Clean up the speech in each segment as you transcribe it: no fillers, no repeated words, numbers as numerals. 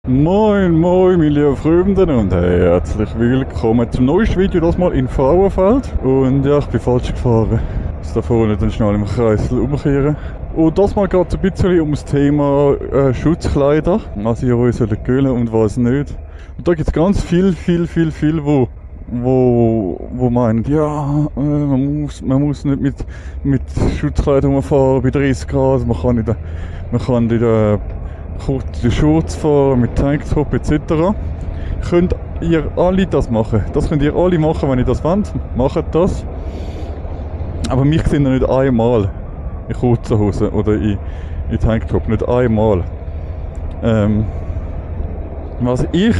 Moin, moin, meine lieben Freunde und herzlich willkommen zum neuesten Video, das mal in Frauenfeld. Und ja, ich bin falsch gefahren. Jetzt da vorne dann schnell im Kreisel umkehren. Und das mal geht es ein bisschen um das Thema Schutzkleider, was ihr euch sollt gönnen und was nicht. Und da gibt es ganz viel, wo meinen, ja, man muss nicht mit Schutzkleidern rumfahren bei 30 Grad, man kann in der kurze Shorts fahren mit Tanktop etc. Könnt ihr alle das machen. Das könnt ihr alle machen, wenn ihr das wollt. Macht das. Aber mich sind ihr nicht einmal in kurzen Hosen oder in Tanktop. Nicht einmal. Was ich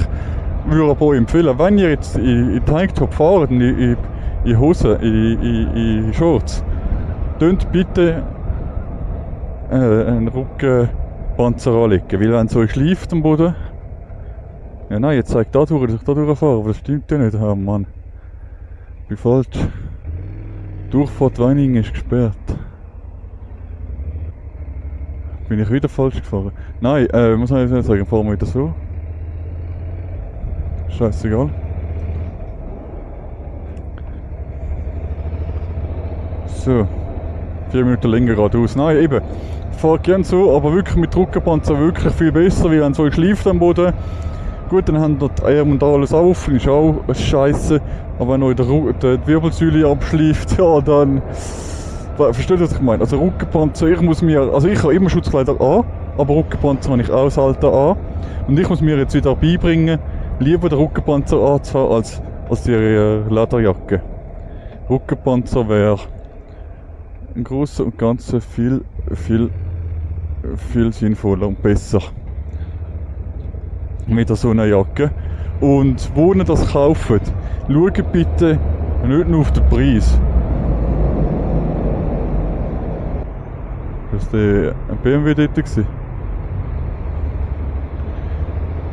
würde aber euch empfehlen, wenn ihr jetzt in Tanktop fahrt, in Hosen, in Shorts, tönt bitte einen Rückenpanzer anlegen, weil wenn es euch schleift am Boden, ja nein, jetzt zeigt da durch, dass ich da durchfahre, aber das stimmt ja nicht, oh Mann. Ich bin falsch. Durchfahrt Weiningen ist gesperrt. Bin ich wieder falsch gefahren? Nein, was soll ich jetzt sagen, fahren wir wieder so. Scheißegal. So. 4 Minuten länger geradeaus. Nein, eben. Fahrt gerne so, aber wirklich mit Rückenpanzer wirklich viel besser, weil wenn es euch schleift am Boden. Gut, dann haben die Arme und alles offen, ist auch scheiße. Aber wenn euch die Wirbelsäule abschleift, ja dann... Versteht ihr, was ich meine? Also Rückenpanzer, ich habe immer Schutzkleider an, aber Rückenpanzer habe ich auch selten an. Und ich muss mir jetzt wieder beibringen, lieber den Rückenpanzer anzufahren als die Lederjacke. Rückenpanzer wäre im Großen und Ganzen viel sinnvoller und besser mit so einer Jacke. Und wo ihr das kauft, schaut bitte nicht nur auf den Preis. Das war der BMW dort gewesen.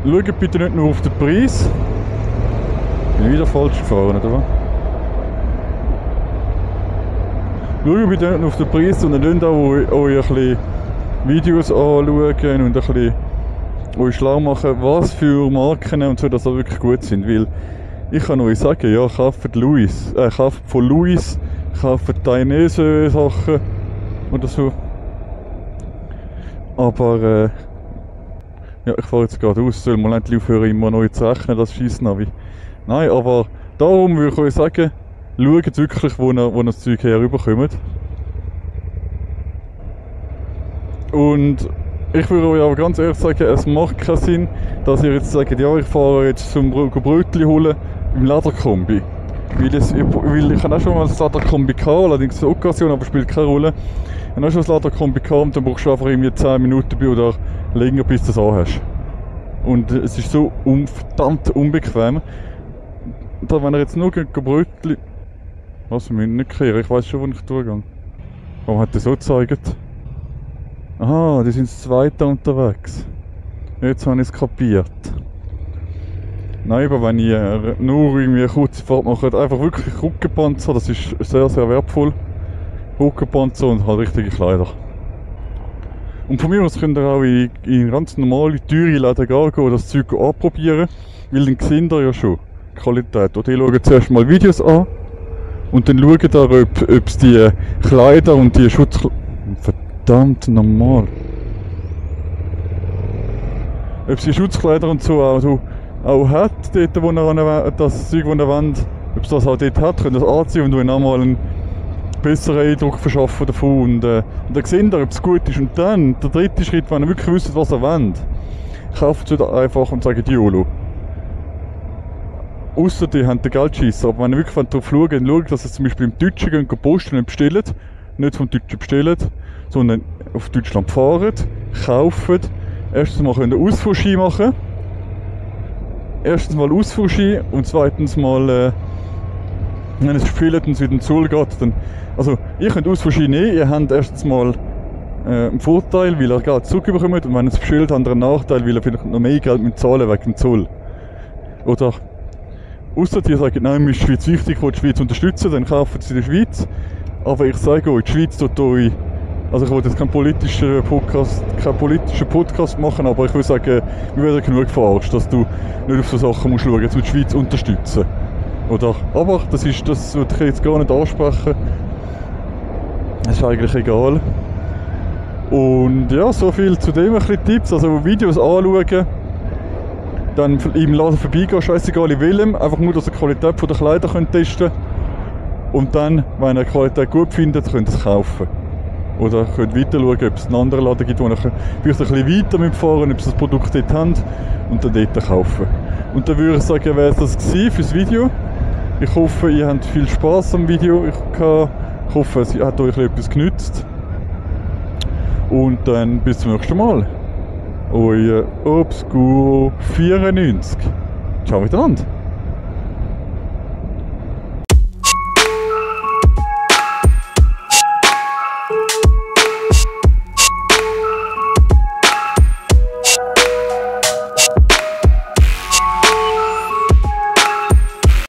Schaut bitte nicht nur auf den Preis. Bin wieder falsch gefahren, oder was? Schaut bitte nicht nur auf den Preis, sondern lasst auch euch ein bisschen Videos anschauen und ein bisschen euch schlau machen, was für Marken und so, dass auch wirklich gut sind. Weil ich kann euch sagen, ja, kauft von Louis, kauft Dainese Sachen oder so. Aber ja, ich fahre jetzt gerade aus, soll man endlich aufhören, immer neu zu rechnen, das Scheissnavi. Nein, aber darum würde ich euch sagen, schaut wirklich, wo ihr das Zeug herüberkommt. Und ich würde euch aber ganz ehrlich sagen, es macht keinen Sinn, dass ihr jetzt sagt, ja, ich fahre jetzt zum Brötchen holen im Lederkombi. Weil ich habe auch schon mal das Lederkombi gehabt, allerdings eine Occasion, aber spielt keine Rolle. Wenn du schon das Lederkombi gehabt und dann brauchst du einfach irgendwie 10 Minuten oder länger, bis du das anhast. Und es ist so verdammt unbequem. Da, wenn ihr jetzt nur Brötchen... Was, wir müssen nicht kehren, ich weiss schon, wo ich durchgehe. Warum hat der so gezeigt? Aha, die sind das zweite unterwegs. Jetzt habe ich es kapiert. Nein, aber wenn ihr nur irgendwie eine kurze Fahrt macht, einfach wirklich Rückenpanzer, das ist sehr, sehr wertvoll. Rückenpanzer und halt richtige Kleider. Und von mir aus könnt ihr auch in ganz normale, teure Läden gehen und das Zeug anprobieren, weil dann seht ihr ja schon die Qualität. Oder ihr schaut zuerst mal Videos an und dann schaut ihr, ob es die Kleider und die Schutzkleider... Verdammt normal. Ob es die Schutzkleider und so auch hat, dort wo ihr das Zeug, das ihr wollt, ob es das auch dort hat, könnt ihr das anziehen und euch nochmal einen besseren Eindruck verschaffen davon. Und dann seht ihr, ob es gut ist. Und dann, der dritte Schritt, wenn ihr wirklich wisst, was ihr wollt, kauft es einfach und sagt YOLO. Ausser die haben den Geldscheisser, aber wenn ihr wirklich darauf schaut, dann schaut, dass ihr zum Beispiel im Deutschen gehen posten und bestellt, nicht vom Deutschen bestellt, sondern auf Deutschland fahren, kaufen. Erstens mal könnt ihr Ausfuhrschein machen. Erstens mal Ausfuhrschein und zweitens mal, wenn es bestellt und es wieder in den Zoll geht, dann... Also, ihr könnt Ausfuhrschein nehmen, ihr habt erstens mal einen Vorteil, weil ihr Geld zurückbekommt, und wenn ihr es bestellt, habt ihr einen Nachteil, weil ihr vielleicht noch mehr Geld mit zahlen wegen dem Zoll. Oder, ausser ihr sagt, nein, mir ist die Schweiz wichtig, ich will die Schweiz unterstützen, dann kauft sie in der Schweiz. Aber ich sage euch, die Schweiz tut euch Also ich wollte jetzt keinen politischen Podcast machen, aber ich würde sagen, wir werden genug verarscht, dass du nicht auf so Sachen musst schauen, jetzt die Schweiz unterstützen. Oder? Aber das würde ich jetzt gar nicht ansprechen. Das ist eigentlich egal. Und ja, so viel zu dem, ein bisschen Tipps, also Videos anschauen, dann im Laden vorbeigehen, scheißegal in welchem, einfach nur, dass ihr die Qualität der Kleider testen könnt. Und dann, wenn ihr die Qualität gut findet, könnt ihr es kaufen. Oder könnt weiter schauen, ob es einen anderen Laden gibt, wo ihr vielleicht ein bisschen weiter mitfahren, ob sie das Produkt dort haben und dann dort kaufen. Und dann würde ich sagen, wäre es das gewesen für das Video. Ich hoffe, ihr habt viel Spaß am Video. Ich hoffe, es hat euch etwas genützt. Und dann bis zum nächsten Mal. Euer Obscuro 94. Ciao miteinander.